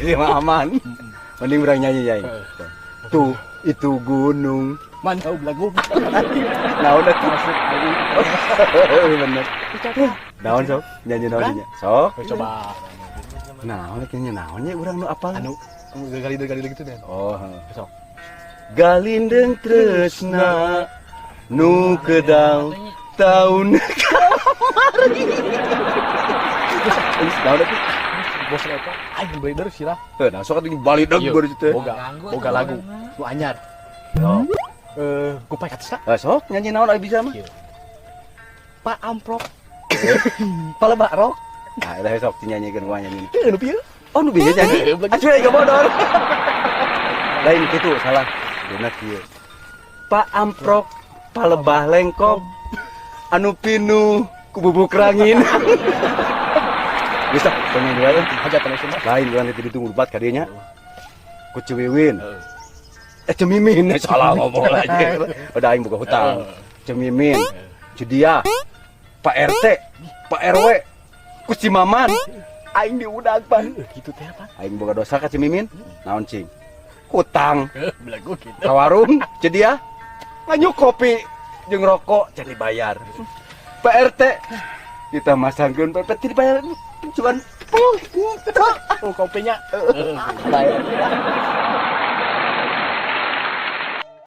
Ini mah aman. Mending urang nyanyi nyanyi. Tuh, itu gunung. Mantap lagu. Naon atuh? Masuk lagi. Bener. Naon sok? Nyanyi naon nya? Sok. Coba. Naon kayaknya naon nya urang nu apal? Anu gali gali gitu deh. Oh, heeh. Sok. Galindeng tresna nu kedal taun kamari. Geus naon atuh? Bos eta aing beli terus sih lah. Heuh, nah sok atuh balik deg baru teh. Boga, boga lagu. Nu anyar. Sok. Eh, kupai kata. Ah, sok nyanyi naon aya bisa mah. Pak Amprok. Palebak rok. Nah, eta sok dinyanyikeun gua nyanyi. Teu nu pieu? Oh, nu bisa nyanyi. Acuh ya bodor. Lain kitu salah. Dina kieu. Pak Amprok palebah lengkop anu pinuh ku bubuk rangin. Bisa pengen wae. Hajat anu mah. Lain urang teh ditunggu bat ka dieu nya. Ku Cewiwin. Eh, Cemimin, salah ngomong lagi. Udah aing boga hutang. Cemimin, Cedia, Pak RT, Pak RW, ku si Maman. Aing diudag pan. Gitu teh apa? Aing boga dosa ka Cemimin. Naon cing? Hutang. Belagu gitu. Ka warung Cedia nganyuk kopi jeung rokok can dibayar. Pak RT kita masangkeun pepet dibayar cuman. Oh, kopinya. Bayar.